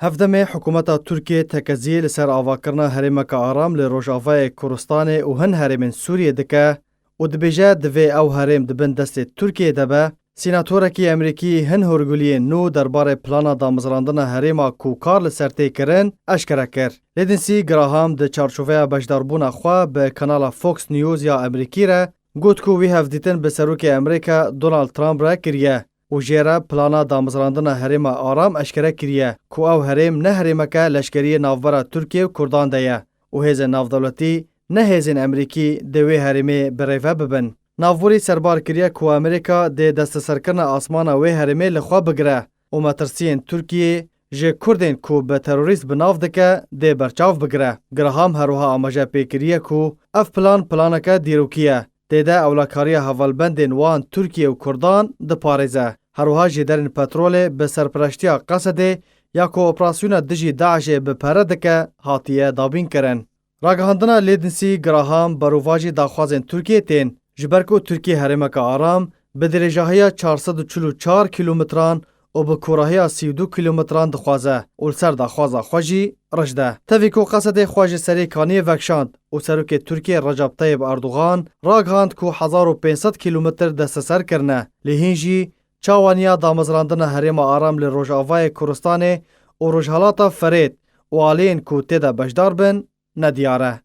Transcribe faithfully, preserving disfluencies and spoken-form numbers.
Hevdemê hikûmeta Tirkiyê tekeziyê li ser avakirina herêmeke aram li Rojavayê Kurdistanê û hin herêmên Sûriyê dike û dibêje, divê ew herêm di bin destê Tirkiyê de be. Sînatorekî Amerîkî hin hûrguliyên nû derbarê plana damezrandina herêma ku kar li ser tê kirin eşkere kir. Lêdinsî Graham di çarçoveya beşdarbûna xwe bi kanala Fox News ya Amerîkî re got ku wî hevdîtin bi Serokê Amerîka Donald Trump re kiriye û jê re plana damezrandina herêma aram eşkere kiriye ku ew herêm ne herêmeke leşkerî yê navbera Tirkiye û Kurdan de ye û hêzên navdewletî ne hêzên Amerîkî dê wê herêmê birêve bibin. Navborî serbar kiriye ku Amerîka dê desteserkirina asmana wê herêmê li xwe bigire û metirsiyên Tirkiyê ji Kurdên ku bi terorîst bi nav dike dê berçav bigire. Graham herwiha amaje pê kiriye ku ev plan planeke dîrokî ye. Tê de ewlekariya hevalbendên wan Tirkiye û Kurdan diparêze. Herwiha jêderên petrolê bi serpereştiya Qesedê ya ku operasyona dijî DAIŞê bi pere dike hatiye dabînkirin. Ragihandina Lêdinsî Graham berovajî daxwazên Tirkiyê tên, ji ber ku Tirkiye herêmeke aram bi dirêjahiya çar sed û çil û çar kîlometran û bi kûrahiya sî û du kîlometran dixwaze û li ser daxwaza xwe jî rijd e. Tevî ku Qesedê xwe ji serê kaniyê vekişand û Serokê Tirkiyê Recep Tayyip Erdogan ragihand ku hezar û pênc sed kîlometr desteser kirine, lê hîn jî çawaniya damezrandina herêma aram li Rojavayê Kurdistanê û Rojhilata Ferêt û aliyên ku tê de beşdar bin nediyar e.